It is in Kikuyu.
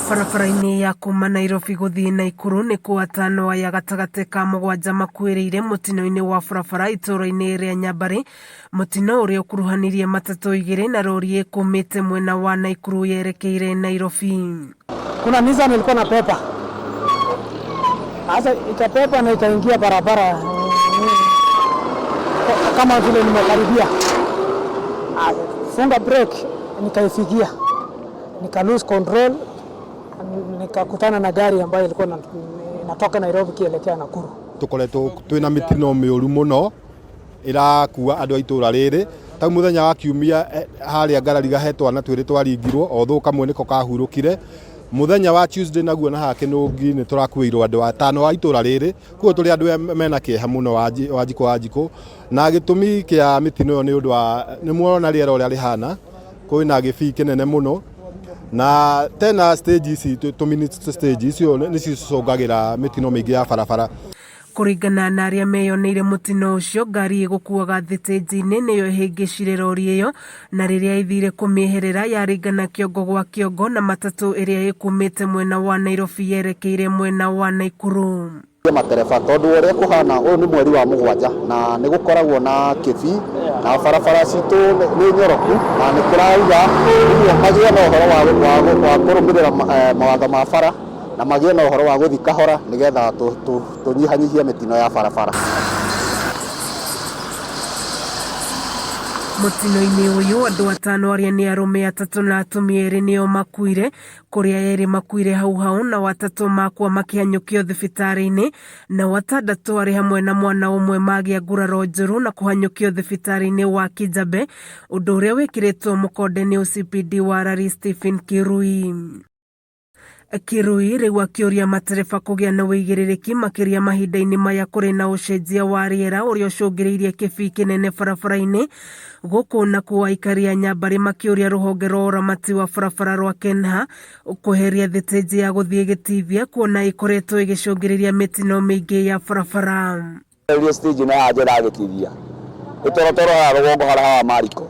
Barabara-inĩ ya kuma Nairobi gũthiĩ Naikuru nĩkuo atano aya gatagatĩ ka mũgwanja makuĩrĩire mũtino-inĩ wa barabara itũũra-inĩ rĩa Nyambarĩ, mũtino ũrĩa ũkuruhanirie matatũ igĩrĩ na rori ĩkumĩte mwena wa Naikuru yerekeire Nairobi. Kuna Nissan ilikuwa na pepa sasa, ikapepa na ikaingia barabara kama vile nimekaribia, funga brake, nikaifikia, nika lose control, nikakutana na gari ambayo ilikuwa inatoka Nairobi kielekea Nakuru. Tukoretwo twina mitino miuru muno irakua andu a itura riri tau muthenya wa kiumia haria ngarariga he twana twiri twaringirwo o thũ kamwe niko kahurukire muthenya wa Tuesday naguo na haha Kinungi ni turakuirwo andu atano a itura riri kuo turi andu mena kieha muno wa Wanjikũ Wanjikũ na gitumi kia mitino iyo ni undu wa ni muona riera uria rihana kwina gibii kinene muno na tena stage ici tu mini stage icio nicio cicũngagĩra mĩtino mĩingĩ ya barabara. Kũringana na arĩa meyoneire mũtino ũcio, ngari ĩgũkuaga thitĩnji-inĩ nĩyo ĩhĩngĩcire rori ĩyo na rĩrĩa ĩthire kũmĩeherera yaringana kĩongo gwa kĩongo na matatũ ĩrĩa ĩkumĩte mwena wa Nairobi yerekeire mwena wa Naikuru. Matereba tondu uria kuhana uyu ni mweri wa mugwanja na ni gukoragwo na kibi na barabara citu ni nyoroku na ni kurauga uguo magie na uhoro wa kurumirira mawatho ma bara na magie na uhoro wa guthi kahora nigetha tunyihanyihie mitino ya barabara. Mũtino-inĩ ũyũ andũ atano arĩa nĩ arũme atatũ na atumia erĩ nĩo makuire, kũrĩa erĩ makuire hau hau na atatũ makua makĩhanyũkio thibitarĩ-inĩ, na atandatũ arĩ hamwe na mwana ũmwe magĩa nguraro njũru na kũhanyũkio thibitarĩ-inĩ wa Kijabe, ũndũ ũrĩa wĩkĩrĩtwo mũkonde nĩ OCPD wa Lari Stephen Kirui. Kirui rĩu akĩũria matereba kũgĩa na ũigĩrĩrĩki makĩria mahinda-inĩ maya kũrĩ na ũcenjia wa rĩera ũrĩa ũcũngĩrĩirie kĩbii kĩnene barabara-inĩ gũkũ nakuo aikari a Nyambarĩ makĩũria rũhonge rwa ũramati wa barabara rwa KENHA kweheria thitĩnji ya gũthiĩ Gĩtithia kuona ĩkoretwo ĩgĩcũngĩrĩria mĩtino mĩingĩ ya barabara. Stage ĩno ya njĩra ya Gĩtithia ĩtorotoro haha rũgongo harĩa haha Mariko